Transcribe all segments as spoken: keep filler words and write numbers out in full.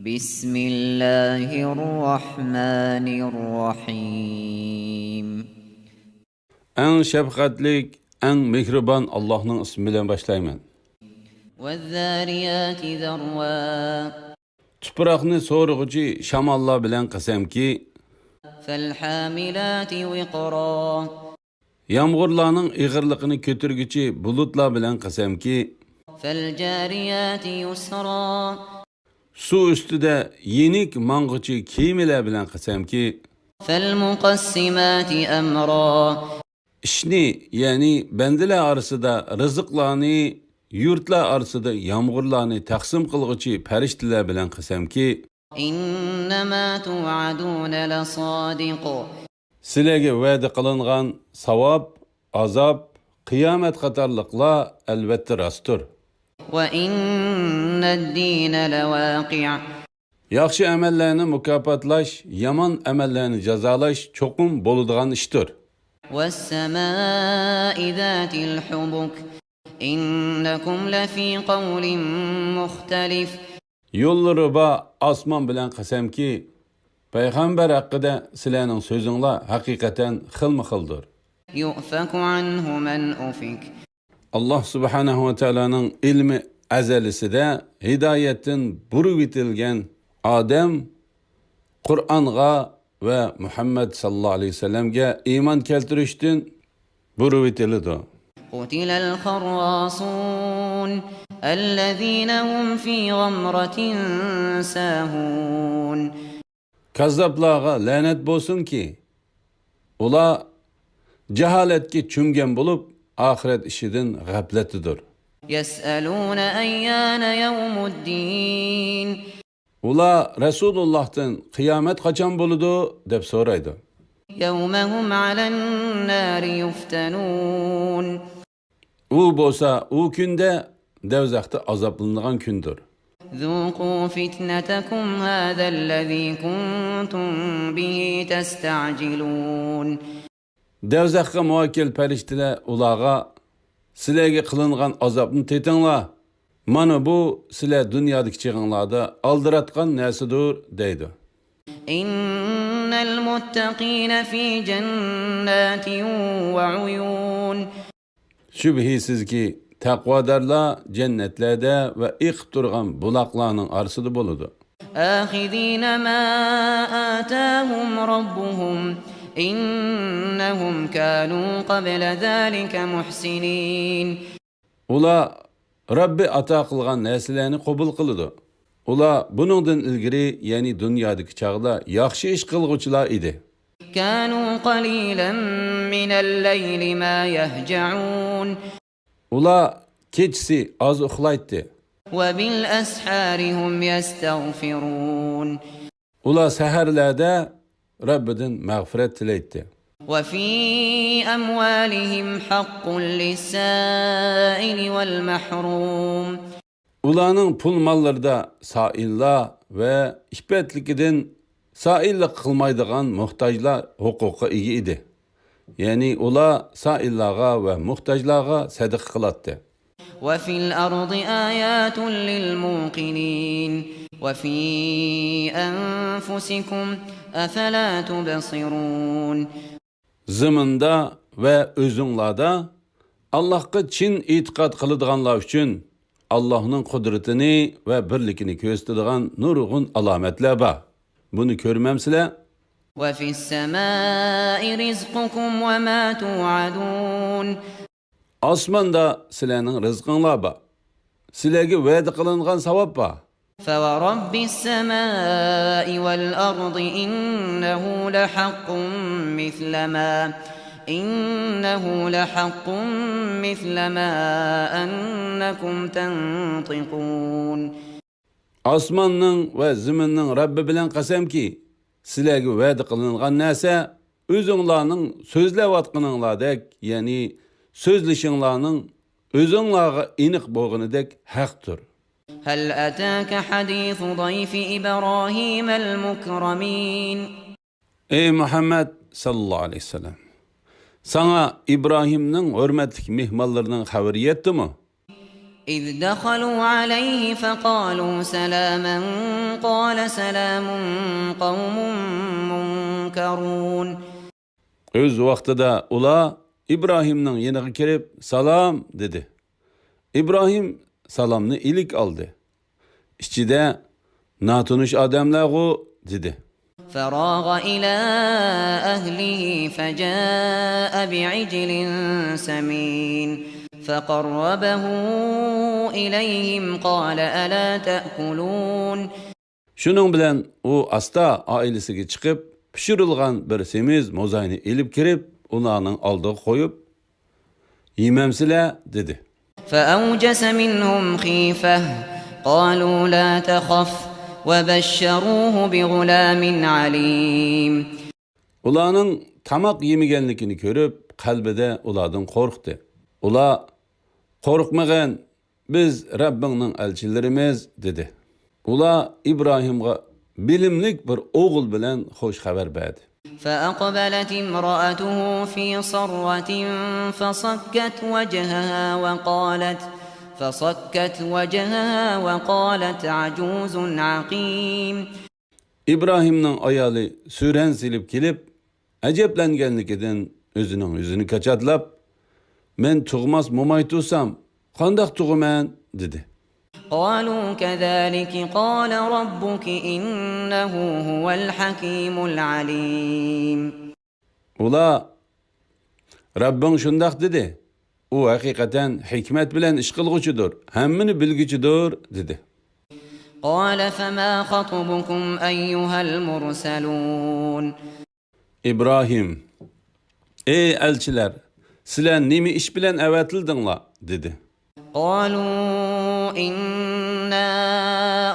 بسم الله الرحمن الرحيم. ئەڭ شەپقەتلىك، ئەڭ مېھرىبان ئاللاھنىڭ ئىسمى بىلەن باشلايمەن. والذاريات ذروا. تۇپراقنى سورىغۇچى شاماللار بىلەن قەسەمكى، فالحاملات وقرا. يامغۇرلارنىڭ ئېغىرلىقىنى كۆتۈرگۈچى بۇلۇتلار بىلەن قەسەمكى، فالجاريات يسرا. سۇ ئۈستىدە يېنىك ماڭغۇچى كېمىلەر بىلەن قەسەمكى، فالمقسمات أمرا. ئىشنى، يەنى بەندىلەر ئارىسىدا رىزىقلارنى، يۇرتلار ئارىسىدا يامغۇرلارنى تەقسىم قىلغۇچى پەرىشتىلەر بىلەن قەسەمكى، إنما توعدون لصادق. سىلەرگە ۋەدە قىلىنغان ساۋاب، ئازاب، قىيامەت قاتارلىقلار ئەلۋەتتە راستتۇر. وإن الدين لواقع. ياخشى ئەمەللەرنى مۇكاپاتلاش، يامان ئەمەللەرنى جازالاش چوقۇم بولىدىغان ئىشتۇر. والسماء ذات الحبك. إنكم لفي قول مختلف. يوللىرى بار ئاسمان بىلەن قەسەمكى، پەيغەمبەر ھەققىدە سىلەرنىڭ سۆزۈڭلار ھەقىقەتەن خىلمۇ خىلدۇر. يؤفك عنه من أفك. ئاللاھ سۇبھانەھۇ ۋە تائالانىڭ ئىلمى ئەزەلىسىدە ھىدايەتتىن بۇرۇۋېتىلگەن ئادەم قۇرئانغا ۋە مۇھەممەد ساللاللاھۇ ئەلەيھى ۋەسەللەمگە ئىمان كەلتۈرۈشتىن بۇرۇۋېتىلىدۇ. قتل الخراصون الذين هم في غمرة ساهون. كاززاپلارغا لەنەت بولسۇنكى، ئۇلار جاھالەتكە چۆمگەن بولۇپ، ئاخىرەت ئىشىدىن غەپلەتتىدۇر. يسألون أيان يوم الدين. ئۇلار رەسۇلۇللاھتىن قىيامەت قاچان بولىدۇ دەپ سورايدۇ. يوم هم على النار يفتنون. ئۇ بولسا ئۇ كۈندە دەۋزەختە ئازابلىنىدىغان كۈندۇر. ذوقوا فتنتكم هذا الذي كنتم به تستعجلون. دەۋزەخكە مۇۋەككىل پەرىشتىلەر ئۇلارغا، سىلەرگە قىلىنغان ئازابنى تېتىڭلار. مانا بۇ سىلەر دۇنيادىكى چېغىڭلاردا ئالدىراتقان نەرسىدۇر، دەيدۇ. إن المتقين في جنات وعيون. شۈبھىسىزكى، تەقۋادارلار جەننەتلەردە ۋە ئېقىپ تۇرغان بۇلاقلارنىڭ ئارىسىدا بولىدۇ. آخذين ما آتاهم ربهم إنهم كانوا قبل ذلك محسنين. ئۇلار رەببى ئاتا قىلغان نەرسىلەرنى قوبۇل قىلىدۇ. ئۇلار بۇنىڭدىن ئىلگىرى، يەنى دۇنيادىكى چاغدا ياخشى ئىش قىلغۇچىلار ئىدى. كانوا قليلا من الليل ما يهجعون. ئۇلار كېچىسى ئاز ئۇخلايتتى. وبالأسحار هم يستغفرون. ئۇلار سەھەرلەردە رەببىدىن مەغپىرەت تىلەيتتى. وفي أموالهم حق للسائل والمحروم. ئۇلارنىڭ پۇل ماللىرىدا سائىللار ۋە ئىپپەتلىكىدىن سائىللىق قىلمايدىغان موھتاجلار ھوقۇققا ئىگە ئىدى. يەنى ئۇلار سائىللارغا ۋە موھتاجلارغا سەدىقە قىلاتتى. وفي الأرض آيات للموقنين وفي أنفسكم أفلا تبصرون. زېمىندا ۋە ئۆزۈڭلاردا ئاللاھقا چىن ئېتىقاد قىلىدىغانلار ئۈچۈن ئاللاھنىڭ قۇدرىتىنى ۋە بىرلىكىنى كۆرسىتىدىغان نۇرغۇن ئالامەتلەر بار. بۇنى كۆرمەمسىلەر؟ وفي السماء رزقكم وما توعدون. ئاسماندا سىلەرنىڭ رىزقىڭلار بار. سىلەرگە ۋەدە قىلىنغان ساۋاب بار. فورب السماء والأرض إنه لحق مثل ما إنه لحق مثل ما أنكم تنطقون. ئاسماننىڭ ۋە زېمىننىڭ رەببى بىلەن قەسەمكى، سىلەرگە ۋەدە قىلىنغان نەرسە ئۆزۈڭلارنىڭ سۆزلەۋاتقىنىڭلاردەك، يەنى سۆزلىشىڭلارنىڭ ئۆزۈڭلارغا ئېنىق بولغىنىدەك ھەقتۇر. هل أتاك حديث ضيف إبراهيم المكرمين. ئەي مۇھەممەد ساللاللاھۇ ئەلەيھى ۋەسەللەم، ساڭا ئىبراھىمنىڭ ھۆرمەتلىك مېھمانلىرىنىڭ خەۋىرى يەتتىمۇ؟ إذ دخلوا عليه فقالوا سلاما قال سلام قوم منكرون. ئۆز ۋاقتىدا ئۇلار ئىبراھىمنىڭ يېنىغا كىرىپ، سالام، دېدى. ئىبراھىم سالامنى ئىلىك ئالدى. ئىچىدە، ناتونۇش ئادەملەرغۇ، دېدى. فراغ إلى أهله فجاء بعجل سمين فقربه إليهم قال ألا تأكلون. شۇنىڭ بىلەن ئۇ ئاستا ئائىلىسىگە چىقىپ، پىشۇرۇلغان بىر سېمىز موزاينى ئېلىپ كىرىپ، ئۇلارنىڭ ئالدىغا قويۇپ، يېمەمسىلەر؟ دېدى. فأوجس منهم خيفة قالوا لا تخف وبشروه بغلام عليم. ئۇلارنىڭ تاماق يېمىگەنلىكىنى كۆرۈپ، قەلبىدە ئۇلاردىن قورقتى. ئۇلار، قورقمىغىن، بىز رەببىڭنىڭ ئەلچىلىرىمىز، دېدى. ئۇلار ئىبراھىمغا بىلىملىك بىر ئوغۇل بىلەن خوش خەۋەر بەردى. فأقبلت امرأته في صرة فصكت وجهها وقالت، فصكت وجهها وقالت عجوز عقيم. ئىبراھىمنىڭ ئايالى سۈرەن سېلىپ كېلىپ، ئەجەبلەنگەنلىكىدىن ئۆزىنىڭ يۈزىنى كاچاتلاپ، مەن تۇغماس موماي تۇغسام، قانداق تۇغىمەن؟ دېدى. قالوا كذلك قال ربك إنه هو الحكيم العليم. ئۇلار، رەببىڭ شۇنداق دېدى. ئۇ ھەقىقەتەن ھېكمەت بىلەن ئىش قىلغۇچىدۇر، ھەممىنى بىلگۈچىدۇر، دېدى. قال فما خطبكم أيها المرسلون. ئىبراھىم، ئەي ئەلچىلەر، سىلەر نېمە ئىش بىلەن ئەۋەتىلدىڭلار؟ دېدى. قالوا إنا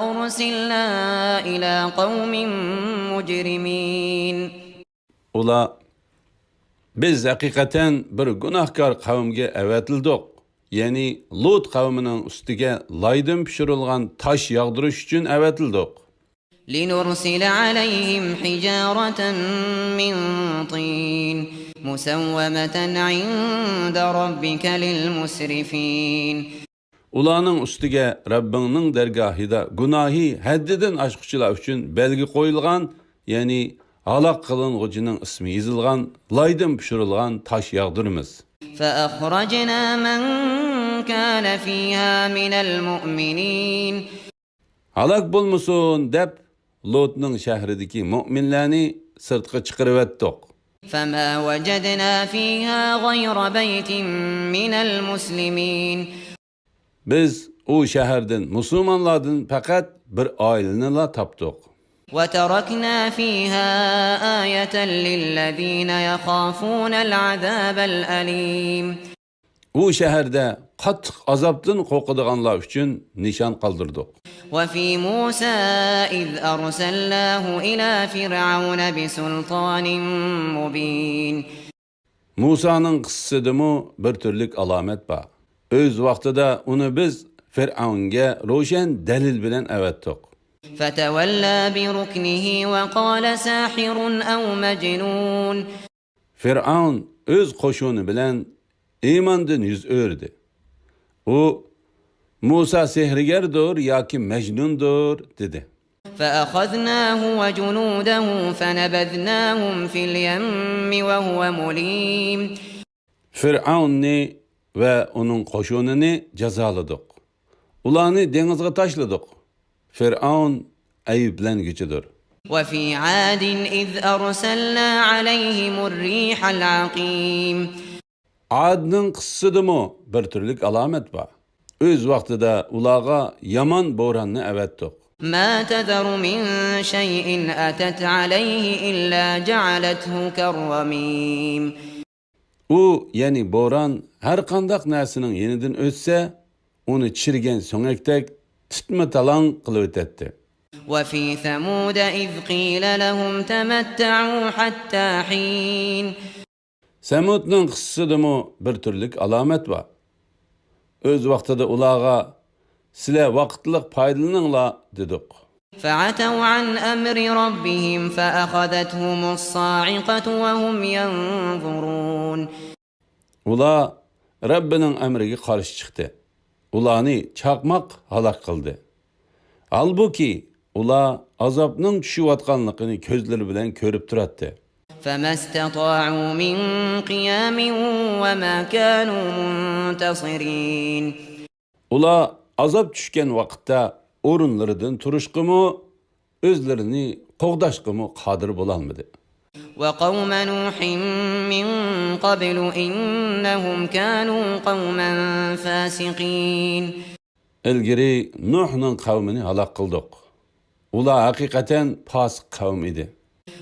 أرسلنا إلى قوم مجرمين. ئۇلار، بىز ھەقىقەتەن بىر گۇناھكار قەۋمگە ئەۋەتىلدۇق، يەنى لۇت قەۋمىنىڭ ئۈستىگە لايدىن پىشۇرۇلغان تاش ياغدۇرۇش ئۈچۈن ئەۋەتىلدۇق. لنرسل عليهم حجارة من طين مسومة عند ربك للمسرفين. ئۇلارنىڭ ئۈستىگە رەببىڭنىڭ دەرگاھىدا گۇناھى ھەددىدىن ئاشقۇچىلار ئۈچۈن بەلگە قويۇلغان، يەنى ھالاك قىلىنغۇچىنىڭ ئىسمى يېزىلغان لايدىن پىشۇرۇلغان تاش ياغدۇرىمىز. فأخرجنا من كان فيها من المؤمنين. ھالاك بولمىسۇن دەپ، لوتنىڭ شەھىرىدىكى مۆمىنلەرنى سىرتقا چىقىرىۋەتتۇق. فما وجدنا فيها غير بيت من المسلمين. بىز ئۇ شەھەردىن مۇسۇلمانلاردىن پەقەت بىر ئائىلىنىلا تاپتۇق. وتركنا فيها آية للذين يخافون العذاب الأليم. ئۇ شەھەردە قاتتىق ئازابتىن قورقىدىغانلار ئۈچۈن نىشان قالدۇردۇق. وفي موسى إذ أرسلناه إلى فرعون بسلطان مبين. مۇسانىڭ قىسسىسىدىمۇ بىر تۈرلۈك ئالامەت بار. ئۆز ۋاقتىدا ئۇنى بىز فىرئەۋنگە روشەن دەلىل بىلەن ئەۋەتتۇق. فتولى بركنه وقال ساحر أو مجنون. فىرئەۋن ئۆز قوشۇنى بىلەن ئىماندىن يۈز ئۆرۈدى. ئۇ، مۇسا سېھىرگەردۇر ياكى مەجنۇندۇر، دېدى. فأخذناه وجنوده فنبذناهم في اليم وهو مليم. فىرئەۋننى ۋە ئۇنىڭ قوشۇنىنى جازالىدۇق. ئۇلارنى دېڭىزغا تاشلىدۇق. فىرئەۋن ئەيىبلەنگۈچىدۇر. وفي عاد إذ أرسلنا عليهم الريح العقيم. ئادنىڭ قىسسىسىدىمۇ بىر تۈرلۈك ئالامەت بار. ئۆز ۋاقتىدا ئۇلارغا يامان بوراننى ئەۋەتتۇق. ما تذر من شيء أتت عليه إلا جعلته كالرميم. ئۇ، يەنى بوران، ھەر قانداق نەرسىنىڭ يېنىدىن ئۆتسە، ئۇنى چىرىگەن سۆڭەكتەك تىتما-تالاڭ قىلىۋېتەتتى. وفي ثمود إذ قيل لهم تمتعوا حتى حين. سەمۇدنىڭ قىسسىسىدىمۇ بىر تۈرلۈك ئالامەت بار. ئۆز ۋاقتىدا ئۇلارغا، سىلەر ۋاقىتلىق پايدىلىنىڭلار، دېدۇق. فعتوا عن أمر ربهم فأخذتهم الصاعقة وهم ينظرون. ئۇلار رەببىنىڭ ئەمرىگە قارشى چىقتى. ئۇلارنى چاقماق ھالاك قىلدى. ھالبۇكى، ئۇلار ئازابنىڭ چۈشۈۋاتقانلىقىنى كۆزلىرى بىلەن كۆرۈپ تۇراتتى. فما استطاعوا من قيام وما كانوا منتصرين. ئۇلار ئازاب چۈشكەن ۋاقىتتا ئورۇنلىرىدىن تۇرۇشقىمۇ، ئۆزلىرىنى قوغداشقىمۇ قادىر بولالمىدى. وقوم نوح من قبل إنهم كانوا قوما فاسقين. ئىلگىرى نۇھنىڭ قەۋمىنى ھالاك قىلدۇق. ئۇلار ھەقىقەتەن پاسىق قەۋم ئىدى.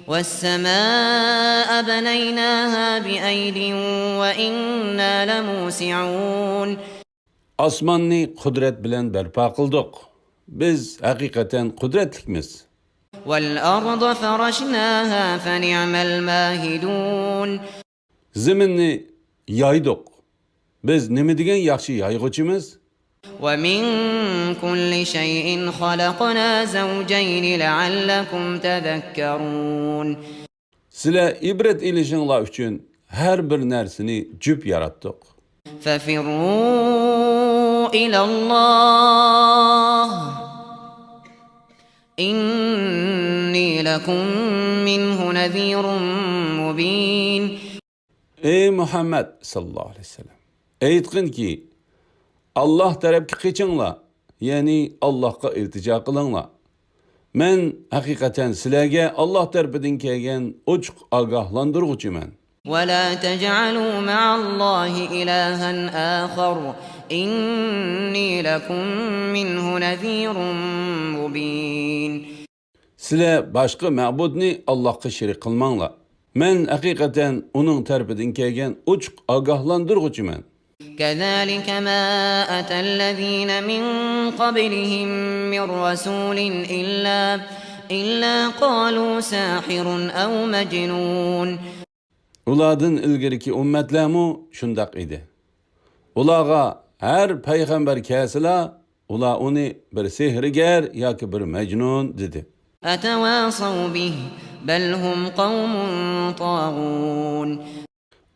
والسماء بنيناها بأيد وإنا لموسعون. ئاسماننى قۇدرەت بىلەن بەرپا قىلدۇق. بىز ھەقىقەتەن قۇدرەتلىكمىز. والأرض فرشناها فنعم الماهدون. زېمىننى يايدۇق. بىز نېمە دېگەن ياخشى يايغۇچىمىز. ومن كل شيء خلقنا زوجين لعلكم تذكرون. سىلەر ئىبرەت ئېلىشىڭلار ئۈچۈن ھەر بىر نەرسىنى جۈپ ياراتتۇق. ففروا إلى الله إني لكم منه نذير مبين. ئەي مۇھەممەد ساللاللاھۇ ئەلەيھى ۋەسەللەم، ئېيتقىنكى، ئاللاھ تەرەپكە قېچىڭلار، يەنى ئاللاھقا ئىلتىجا قىلىڭلار. مەن ھەقىقەتەن سىلەرگە ئاللاھ تەرىپىدىن كەلگەن ئوچۇق ئاگاھلاندۇرغۇچىمەن. ولا تجعلوا مع الله إلها آخر إني لكم منه نذير مبين. سىلەر باشقا مەبۇدنى ئاللاھقا شېرىك قىلماڭلار. مەن ھەقىقەتەن ئۇنىڭ تەرىپىدىن كەلگەن ئوچۇق ئاگاھلاندۇرغۇچىمەن. كذلك ما أتى الذين من قبلهم من رسول إلا، إلا قالوا ساحر أو مجنون. ئۇلاردىن ئىلگىرىكى ئۈممەتلەرمۇ شۇنداق ئىدى. ئۇلارغا ھەر پەيغەمبەر كەلسىلا، ئۇلار ئۇنى بىر سېھىرگەر ياكى بىر مەجنۇن دېدى. أتواصوا به بل هم قوم طاغون.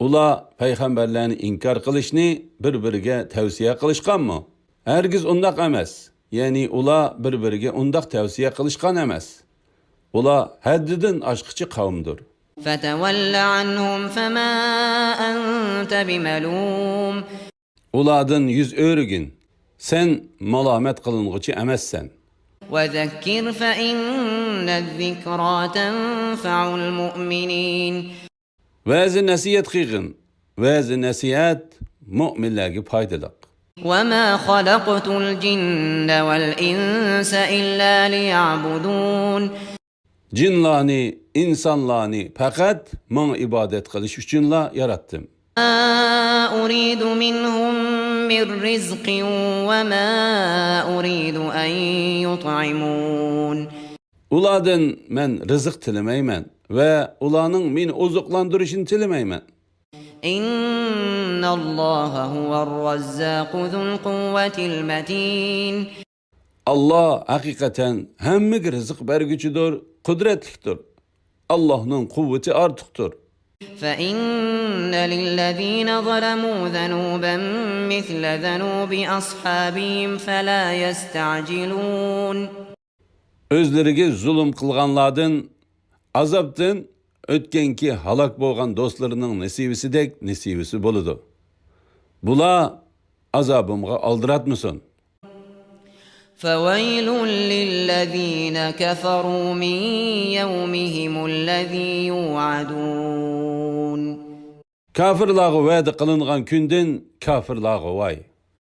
ئۇلار پەيغەمبەرلەرنى ئىنكار قىلىشنى بىر-بىرىگە تەۋسىيە قىلىشقانمۇ؟ ھەرگىز ئۇنداق ئەمەس. يەنى ئۇلار بىر-بىرىگە ئۇنداق تەۋسىيە قىلىشقان ئەمەس. ئۇلار ھەددىدىن ئاشقۇچى قەۋمدۇر. فتول عنهم فما أنت بملوم. ئۇلاردىن يۈز ئۆرۈگىن. سەن مالامەت قىلىنغۇچى ئەمەسسەن. وذكر فإن الذكرى تنفع المؤمنين. ۋەزى نەسىھەت قىلغىن. ۋەزى نەسىھەت مۆمىنلەرگە پايدىلىق. وما خلقت الجن والإنس إلا ليعبدون. جىنلارنى، ئىنسانلارنى پەقەت ماڭا ئىبادەت قىلىش ئۈچۈنلا ياراتتىم. ما أريد منهم من رزق وما أريد أن يطعمون. ئۇلاردىن مەن رىزىق تىلىمەيمەن ۋە ئۇلارنىڭ مېنى ئوزۇقلاندۇرۇشىنى تىلىمەيمەن. إن الله هو الرزاق ذو القوة المتين. ئاللا ھەقىقەتەن ھەممىگە رىزىق بەرگۈچىدۇر، قۇدرەتلىكتۇر. ئاللانىڭ قۇۋۋىتى ئارتۇقتۇر. فإن للذين ظلموا ذنوبا مثل ذنوب أصحابهم فلا يستعجلون. ئۆزلىرىگە زۇلۇم قىلغانلاردىن ئازابتىن ئۆتكەنكى ھالاك بولغان دوستلىرىنىڭ نېسىۋىسىدەك نېسىۋىسى بولىدۇ. بۇلار ئازابىمغا ئالدىراتمىسۇن. فويل للذين كفروا من يومهم الذي يوعدون. كاپىرلارغا ۋەدە قىلىنغان كۈندىن كاپىرلارغا ۋاي.